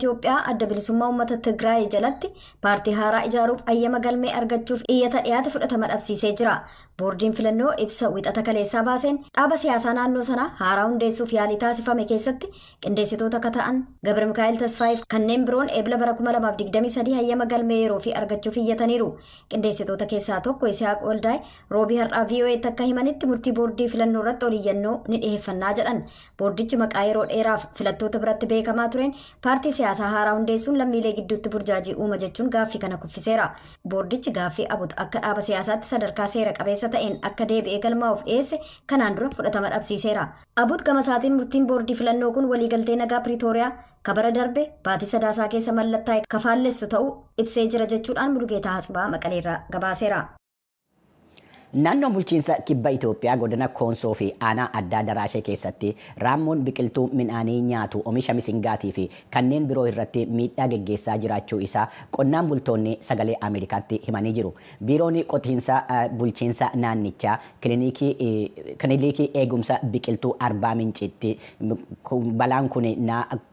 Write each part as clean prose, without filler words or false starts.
Itoophiyaa Adda Bilisummaa Uummata Tigraay jalatti paartii haaraa ijaaruuf ayyama galmee argachuuf iyyata dhiyaate fudhatama dhabsiisee jira. Boordiin filannoo ibsa Wixata kaleessaa baaseen, dhaaba siyaasaa naannoo sanaa haaraa hundeessuuf yaalii taasifame keessatti qindeessitoota akka ta'an Gabra Mikaa'el Tasfaayeef kanneen biroon Eebla bara 2023 hayyama galmee yeroofii argachuuf iyyataniiru. Qindeessitoota keessaa tokko Yisihaaq Waldaay Roobii har'aa VOA'tti akka himanitti, murtii boordii filannoo irratti oliyyannoo ni dhiheeffannaa jedhan. Boordichi maqaa yeroo dheeraaf filattoota biratti beekamaa tureen paartii siyaasaa haaraa hundeessuun lammiilee gidduutti burjaajii uuma jechuun gaaffii kana kuffiseera. Boordichi gaaffii ABUT akka dhaaba siyaasaatti sadarkaa seera qabeessa ta'een akka deebi'ee galmaa'uuf dhiyeesse kanaan dura fudhatama dhabsiiseera. ABUT gama isaatiin murtiin boordii filannoo kun waliigaltee nagaa Piriitooriyaa ka bara darbe baatii Sadaasaa keessa mallattaa'e ka faallessu ta'uu ibsee jira jechuudhaan Mulugeetaa Hatsbaa Maqaleerraa gabaaseera. Naannoo bulchiinsa Kibba Itoophiyaa, godina Koonsoo fi aanaa addaa Daraashee keessatti raammoon biqiltuu midhaanii nyaatu omisha misingaatii fi kanneen biroo irratti miidhaa geggeessaa jiraachuu isaa qonnaan bultoonni Sagalee Ameerikaatti himanii jiru. Biiroon qotiinsa bulchiinsa naannichaa kiliniikii eegumsa biqiltuu Arbaa Mincitti balaan kun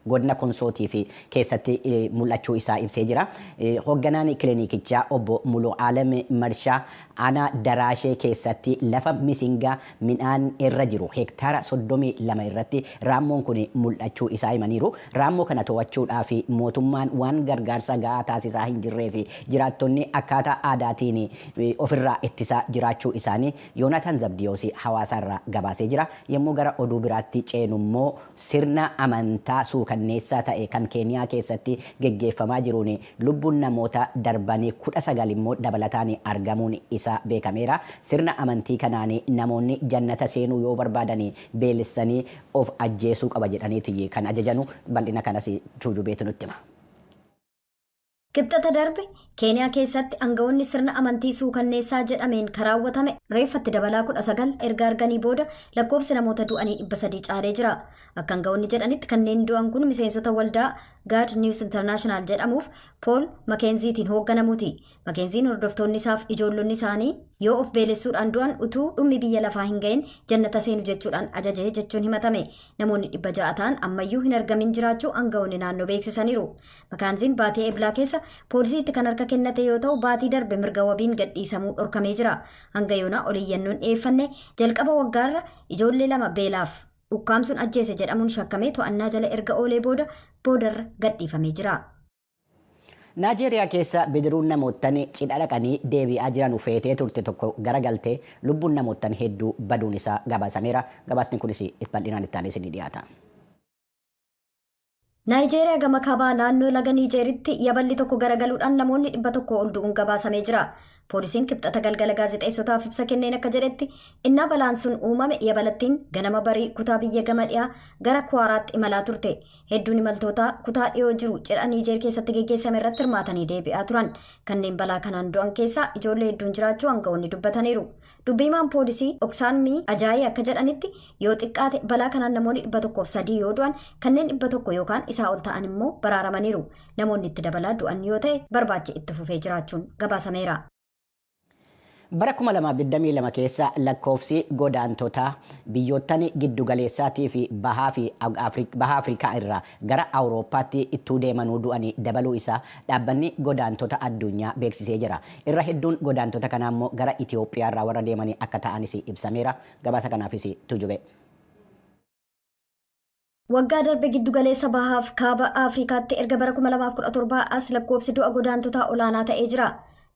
godina Konsootii fi keessatti mul'achuu isaa ibsee jira. Hoogganaan kilinikichaa obbo Mulu'aalem Marshaa aanaa Daraashee keessatti lafa misingaa midhaan irra jiru hektaara 32 irratti raammoon kun mul'achuu isaa himaniiru. Raammoo kana to'achuudhaaf mootummaan waan gargaarsa gahaa taasisaa hin jirree fi jiraattonni akkaataa aadaatiin ofirraa ittisaa jiraachuu isaanii Yoonaataan Zabdiyoos Hawaasaarraa gabaasee jira. Yommuu gara oduu biraatti ceenu immoo, sirna amantaa suukanneessaa ta'e kan Keeniyaa keessatti geggeeffamaa jiruun lubbuun namoota darbanii 19 immoo dabalataan argamuun isaa beekameera. Sirna amantii kanaan namoonni jannata seenuu yoo barbaadan beelessanii of ajjeesuu qaba jedhaniiti kan ajajanu. Bal'ina kanas Tuujubeetu nutti hima. Kibxata darbe Keeniyaa keessatti angawoonni sirna amantii suukanneessaa jedhameen ka raawwatame reeffa itti dabalaa 19 erga arganii booda lakkoobsi namoota du'anii 300 caalee jira. Akka angawoonni jedhanitti, kanneen du'an kun miseensota waldaa God News International jedhamuuf Pool Makeenziitiin hoogganamuuti. Makeenziin hordoftoonni isaaf ijoollonni isaanii yoo of beelessuudhaan du'an utuu dhummi biyya lafaa hin ga'in jannata seenu jechuudhaan ajaje jechuun himatame. Namoonni 600 ta'an ammayyuu hin argamin jiraachuu angawoonni naannoo beeksisaniiru. Makaanziin baatii Eblaa keessa poolisiitti kan harka kennate yoo ta'u, baatii darbe mirga wabiin gadhiisamuu dhorkamee jira. Hanga yoonaa oliyyannoon dhiyeeffanne. Jalqaba waggaarra ijoollee lama beelaaf ukkaamsuun ajjeese jedhamuun shakkamee to'annaa jala erga oolee booda boodarra gadhiifamee jira. Naajeeriyaa keessa bidiruun namoottan cidha dhaqanii deebi'aa jiran feetee turte tokko garagaltee lubbuun namoottan hedduu baduun isaa gabaasameera. Gabaasni kunis bal'inaan itti aanee isinii dhiyaata. Naayijeeriyaa gama kaabaa naannoo laga Niijeeritti yaballi tokko garagaluudhaan namoonni 100 ol du'uun gabaasamee jira. Poolisiin Kibxata galgala gaazexeessotaaf ibsa kenneen akka jedhetti, innaa balaan sun uumame yabalattiin ganama barii kutaa biyya gama dhiyaa gara Kuwaaraatti imalaa turte. Hedduun imaltootaa kutaa dhiyoo jiru cidha Niijeer keessatti geggeessame irratti hirmaatanii deebi'aa turan. Kanneen balaa kanaan du'an keessaa ijoollee hedduun jiraachuu aangawoonni dubbataniiru. Dubbi himaan poolisii Oksaanmii Ajaayii akka jedhanitti, yoo xiqqaate balaa kanaan namoonni 103 yoo du'an, kanneen 100 yookaan isaa ol ta'an immoo baraaramaniiru. Namoonni itti dabalaa du'an yoo ta'e barbaachi itti fufee jiraachuun gabaasameera. Bara 2022 keessa lakkoofsi godaantotaa biyyoottan giddugaleessaatii fi baha Afrikaa irraa gara Awurooppaatti ittuu deemanuu du'anii dabaluu isaa dhaabbanni godaantota addunyaa beeksisee jira. Irra hedduun godaantota kanaa immoo gara Itoophiyaa irraa warra deemanii akka ta'anis ibsameera. Gabaasa kanaafis Tujube. Waggaa darbe giddugaleessa bahaaf kaaba Afrikaatti erga bara 2017 as lakkoofsi du'a godaantotaa olaanaa ta'ee jira.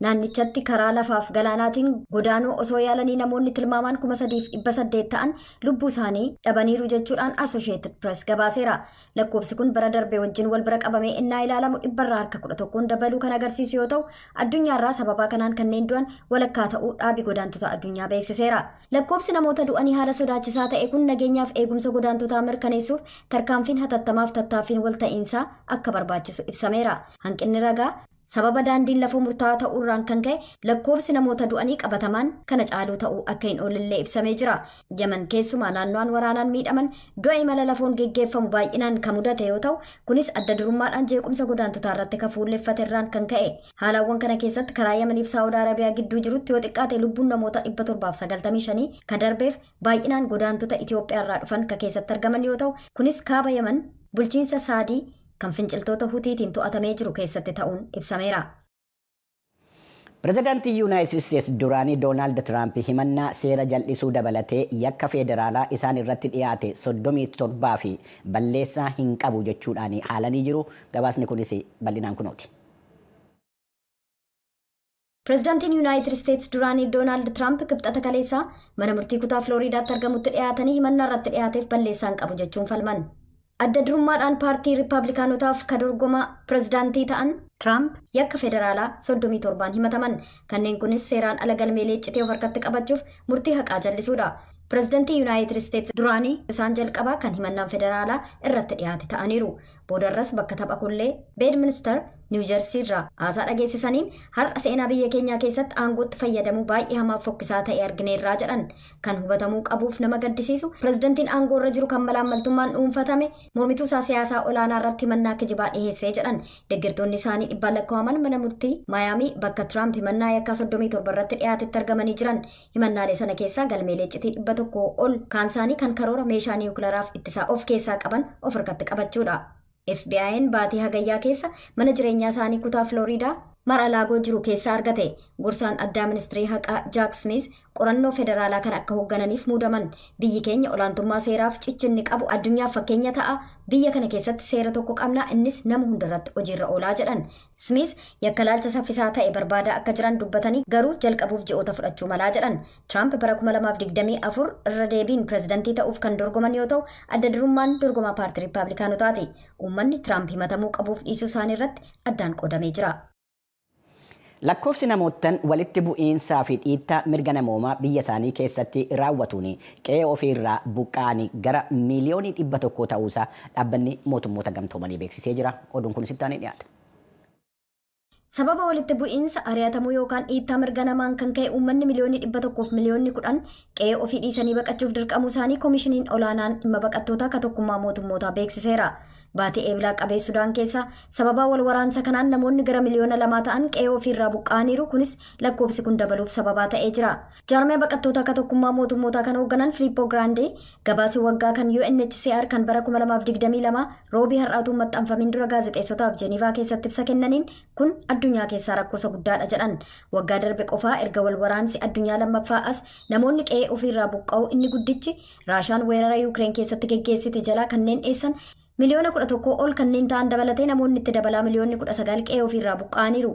Naannichatti karaa lafaaf galaanaatiin godaanuu osoo yaalanii namoonni tilmaamaan 3,800 ta'an lubbuu isaanii dhabaniiru jechuudhaan Associated Press gabaaseera. Lakkoofsi kun bara darbe wajjin wal bira qabamee innaa ilaalamu dhibbarraa harka 11n dabaluu kan agarsiisu yoo ta'u, addunyaarraa sababaa kanaan kanneen du'an walakkaa ta'uu dhaabi godaantota addunyaa beeksiseera. Lakkoofsi namoota du'anii haala sodaachisaa ta'e kun nageenyaaf eegumsa godaantotaa mirkaneessuuf tarkaanfiin hatattamaaf tattaaffiin walta'iinsaa akka barbaachisu ibsameera. Hanqinni ragaa sababa daandiin lafoo murtaa'aa ta'uurraan kan ka'e lakkoofsi namoota du'anii qabatamaan kana caaluu ta'uu akka hin oollellee ibsamee jira. Yaman keessumaa naanno'aan waraanaan miidhaman du'a imala lafoon geggeeffamu baay'inaan kan mudate yoo ta'u, kunis adda durummaadhaan jeequmsa godaantotaa irratti kan fuulleffate irraan kan ka'e. Haalawwan kana keessatti karaa Yamaniif Saawud Arabiyaa gidduu jirutti yoo xiqqaate lubbuun namoota 795 ka darbeef baay'inaan godaantota Itoophiyaa irraa dhufan ka keessatti argaman yoo ta'u, kunis kaaba Yaman bulchiinsa Saadii Kan finciltoota Hutiitiin to'atamee jiru keessatti ta'uun ibsameera. Pireezidaantii Yuunaayitid Isteetsi duraanii Doonaald Tiraamp himannaa seera jal'isuu dabalatee yakka federaalaa isaan irratti dhiyaate 37 fi balleessaa hin qabu jechuudhaan haalanii jiru. Gabaasni kunis bal'inaan kunooti. Pireezidaantiin Yuunaayitid Isteetsi duraanii Doonaald Tiraamp Kibxata kaleessaa mana murtii kutaa Filooriidaatti argamutti dhiyaatanii himannaa irratti dhiyaateef balleessaa hin qabu jechuun falman. Adda durummaadhaan paartii Riippaabilikaanotaaf ka dorgomaa pireezidaantii ta'an Tiraamp yakka federaalaa 37n himataman. Kanneen kunis seeraan ala galmeelee iccitee of harkatti qabachuuf murtii haqaa jallisuudha. Pireezidaantii Yuunaayitid Isteetsi duraanii isaan jalqabaa kan himannaan federaalaa irratti dhiyaate ta'aniiru. Boodarras bakka tapha kollee Beedminister, Niwujersii irraa haasaa dhageessisaniin, "Har'a seenaa biyya keenyaa keessatti aangootti fayyadamuu baay'ee hamaaf fokkisaa ta'e argineerraa," jedhan. "Kan hubatamuu qabuuf nama gaddisiisu, pireezidantiin aangoo irra jiru kan malaammaltummaan dhuunfatame mormituu isaa siyaasaa olaanaa irratti himannaa kijibaa dhiheessee jedhan. Deeggartoonni isaanii dhibbaan lakkaa'aman mana murtii Maayaamii bakka Tiraamp himannaa yakkaa 37 irratti dhiyaatetti argamanii jiran. Himannaalee sana keessaa galmeelee iccitii 100 ol kaan isaanii kan karoora meeshaa niwukilaraaf ittisaa of keessaa qaban of harkatti qabachuudha. FBI'n baatii Hagayyaa keessa mana jireenyaa isaanii kutaa Filooriidaa Mar-a-Laagoo jiru keessaa argate. Gorsaan addaa ministirii haqaa Jaak Smith qorannoo federaalaa kan akka hooggananiif muudaman. "Biyyi keenya olaantummaa seeraaf cichinni qabu addunyaaf fakkeenya ta'a. Biyya kana keessatti seera tokko qabna, innis nama hundarratti hojiirra oolaa," jedhan. Smith yakka laalcha saffisaa ta'e barbaadaa akka jiran dubbatanii, garuu jalqabuuf ji'oota fudhachuu malaa jedhan. Tiraamp bara 2024 irra deebiin pireezidantii ta'uuf kan dorgoman yoo ta'u, adda durummaan dorgomaa paartii Riippaabilikaanotaati. Uummanni Tiraamp himatamuu qabuuf dhiisuu isaanii irratti addaan qoodamee jira. Lakkoofsi namoottan walitti bu'iinsaa fi dhiittaa mirga namoomaa biyya isaanii keessatti raawwatuun qe'ee ofiirraa buqqa'anii gara miiliyoonii 100 ta'uusaa Dhaabbanni Mootummoota Gamtoomanii beeksisee jira. Oduun kun sitti aanee dhiyaata. Sababa walitti bu'iinsa, ari'atamuu yookaan dhiittaa mirga namaan kan ka'e uummanni miliyoonni 100f miliyoonni 10 qe'ee ofii dhiisanii baqachuuf dirqamuu isaanii Koomishiniin Olaanaan Dhimma Baqattootaa ka Tokkummaa Mootummootaa beeksiseera. Baatii Eebilaa qabee Sudaan keessa sababaa wal waraansa kanaan namoonni gara miliyoona 2 ta'an qe'ee ofiirraa buqqa'aniiru. Kunis lakkoofsi kun dabaluuf sababaa ta'ee jira. Jaarmiyaa baqattootaa ka Tokkummaa Mootummootaa kan hoogganan Filiippoo Giraandee gabaasii waggaa kan UNHCR kan bara 2022 Roobii har'aatuu maxxanfamin dura gaazexeessotaaf Jenivaa keessatti ibsa kennaniin, kun addunyaa keessaa rakkoosa guddaadha jedhan. Waggaa darbe qofaa erga wal waraansi addunyaa lammaffaa as namoonni qe'ee ofiirraa buqqa'uu inni guddichi Raashaan weerara Yuukireen keessatti geggeessite jalaa kanneen dheessan miliyoona 11 ol kanneen ta'an dabalatee namoonni itti dabalaa miliyoonni 19 qe'ee ofiirraa buqqa'aniiru.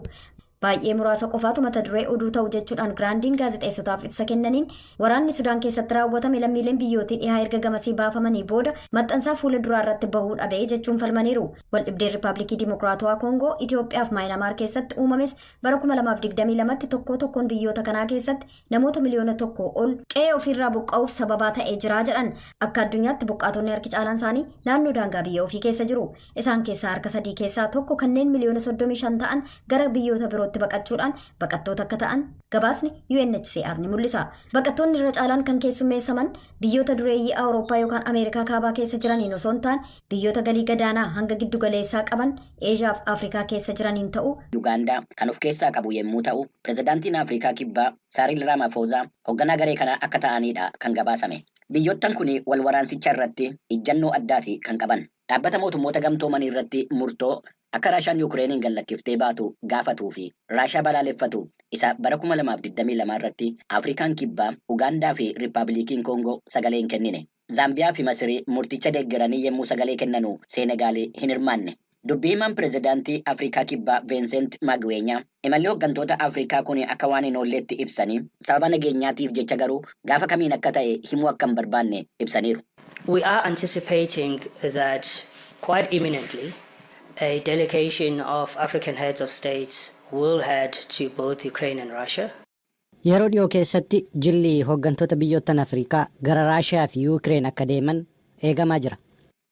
"Baay'ee muraasa qofaatu mata duree oduu ta'u," jechuudhaan Giraandiin gaazexeessotaaf ibsa kennaniin, waraanni Sudaan keessatti raawwatame lammiileen biyyootii dhihaa erga gamasii baafamanii booda maxxansaa fuula duraa irratti bahuu dhabee jechuun falmaniiru. Waldhibdeen Riippaabilikii Dimokiraatawaa Koongoo, Itoophiyaa fi Maayinaamaar keessatti uumames bara 2022tti tokko tokkoon biyyoota kanaa keessatti namoota miliyoona 1 ol qe'ee ofiirraa buqqa'uuf sababaa ta'ee jira jedhan. Akka addunyaatti buqqaatonni harki caalaan isaanii naannoo daangaa biyya ofii keessa jiru. Isaan keessaa harka sadii keessaa tokko kanneen miliyoona 35 ta'an gara biyyoota birootti baqachuudhaan baqattoota akka ta'an gabaasni UNHCR ni mul'isa. Baqattoonni irra caalaan kan keessummeessaman biyyoota dureeyyii Awurooppaa yookaan Ameerikaa Kaabaa keessa jiraniin osoo hin taane, biyyoota galii gadaanaa hanga giddu galeessaa qaban Eeshiyaa fi Afrikaa keessa jiraniin ta'u. Yugaandaa kan of keessaa qabu yommuu ta'u, pirezidaantiin Afrikaa Kibbaa Saariil Raamafoozaa hoogganaa garee kanaa akka ta'anidha kan gabaasame. Biyyoottan kun wal waraansicha irratti ijjannoo addaati kan qaban. Dhaabbata Mootummoota Gamtoomanii irratti murtoo akka Raashaan Yukireeniin gallakkiftee baatu gaafatuu fi Raashaa balaaleffatu isa bara 2022 irratti Afrikaan Kibbaa, Ugaandaa fi Riippaabilikiin Koongoo sagalee hin kennine. Zaambiyaa fi Masirii murticha deeggaranii yommuu sagalee kennanu, Seenegaal hin hirmaanne. Dubbii himaan pirezidaantii Afrikaa Kibbaa Viinsent Magweenyaa imalli hooggantoota Afrikaa kun akka waan hin oolleetti ibsanii, sababa nageenyaatiif jecha garuu gaafa kamiin akka ta'e himuu akka hin barbaanne ibsaniiru. We are anticipating that quite imminently a delegation of African heads of states will head to both Ukraine and Russia. Yeroo dhiyoo keessatti jilli hooggantoota biyyoottan Afrikaa gara Raashiyaa fi Yuukireen akka deeman eegamaa jira.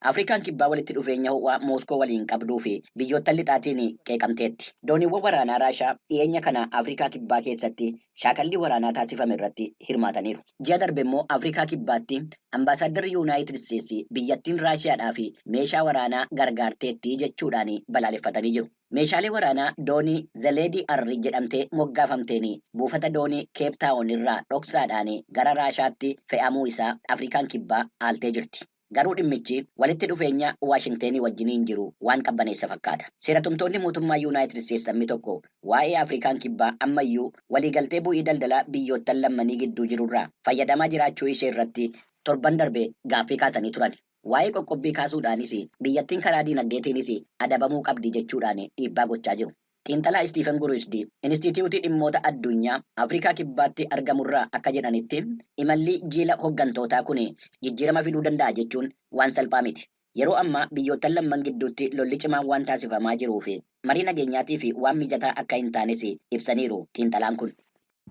Afrikaan Kibbaa walitti dhufeenya ho'aa Mooskoo waliin qabduu fi biyyoota lixaatiin qeeqamteetti. Dooniiwwan waraanaa Raashaa dhiyeenya kana Afrikaa Kibbaa keessatti shaakallii waraanaa taasifame irratti hirmaataniiru. Ji'a darbe immoo Afrikaa Kibbaatti ambaasaaddarri Yuunaayitid Isteetsi biyyattiin Raashiyaadhaa fi meeshaa waraanaa gargaarteetti jechuudhaan balaaleffatanii jiru. Meeshaalee waraanaa doonii Zaleedii Arri jedhamtee moggaafamteen buufata doonii Keeptaawon irraa dhoksaadhaan gara Raashaatti fe'amuu isaa Afrikaan Kibbaa haaltee jirti. Garuu dhimmichi walitti dhufeenya Waashingtenii wajjiniin jiru waan qabbaneessa fakkaata. Seeratumtoonni mootummaa Yuunaayitid Isteetsi sabni tokko waa'ee Afrikaan Kibbaa ammayyuu waliigaltee bu'ii daldalaa biyyoottan lammanii gidduu jirurraa fayyadamaa jiraachuu ishee irratti torban darbe gaaffii kaasanii turan. Waa'ee qoqqobbii kaasuudhaanis biyyattiin karaa diinagdeetiinis adabamuu qabdi jechuudhaan dhiibbaa gochaa jiru. Xiinxalaa Istiifen Guruisdi Inistituutii Dhimmoota Addunyaa Afrikaa Kibbaatti argamurraa akka jedhanitti, imalli jiila hoggantootaa kun jijjiirama fiduu danda'a jechuun waan salphaa miti. Yeroo ammaa biyyoottan lamman gidduutti lolli cimaan waan taasifamaa jiruu fi marii nageenyaatii fi waan mijataa akka hin taanes ibsaniiru xiinxalaan kun.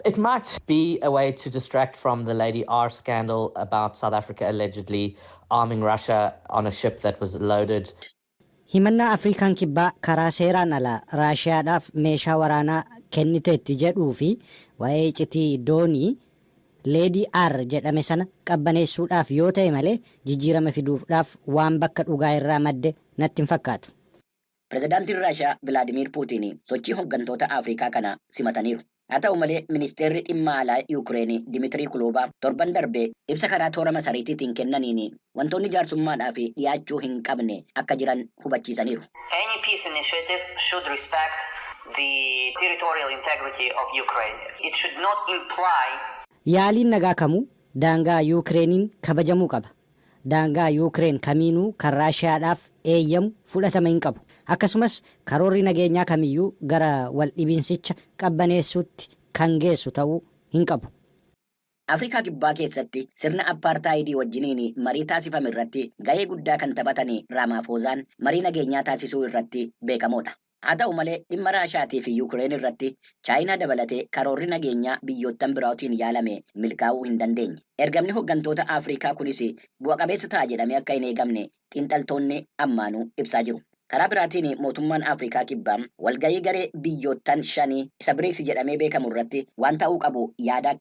It might be a way to distract from the Lady R scandal about South Africa allegedly arming Russia on a ship that was loaded. Himannaa Afrikaan Kibbaa karaa seeraan alaa Raashiyaadhaaf meeshaa waraanaa kenniteetti jedhuu fi waa'ee iccitii doonii Lady R jedhame sana qabbaneessuudhaaf yoo ta'e malee jijjiirama fiduudhaaf waan bakka dhugaa irraa madde natti hin fakkaatu. Pireezidaantiin Raashiyaa Vilaadimiir Puutiin sochii hooggantoota Afrikaa kana simataniiru. Haa ta'u malee, ministeerri dhimma alaa Yuukireen Dimitirii Kuloobaa torban darbee ibsa karaa toora masariitiin kennaniin wantoonni jaarsummaadhaaf dhiyaachuu hin qabne akka jiran hubachiisaniiru. Any peace initiative should respect the territorial integrity of Ukraine. It should not imply Yaaliin nagaa kamuu daangaa Yuukireeniin kabajamuu qaba. Daangaa Yuukireen kamiinuu kan Raashiyaadhaaf eeyyamu fudhatama hin qabu. Akkasumas karoorri nageenyaa kamiyyuu gara waldhibinsicha qabbaneessuutti kan geessu ta'uu hin qabu. Afrikaa Kibbaa keessatti sirna appaartaayidii wajjiniin marii taasifame irratti gahee guddaa kan taphatan Raamaafoozaan marii nageenyaa taasisuu irratti beekamoodha. Haa ta'u malee, dhimma Raashaatii fi Yuukireen irratti Chaayinaa dabalatee karoorri nageenyaa biyyoottan biraatiin yaalame milkaa'uu hin dandeenye. Ergamni hooggantoota Afrikaa kunis bu'a qabeessa ta'a jedhamee akka hin eegamne xiinxaltoonni ammaanuu ibsaa jiru. Karaa biraatiin, mootummaan Afrikaa Kibbaa walgahii garee biyyoottan shanii isa BRICS jedhamee beekamu irratti waan ta'uu qabu yaada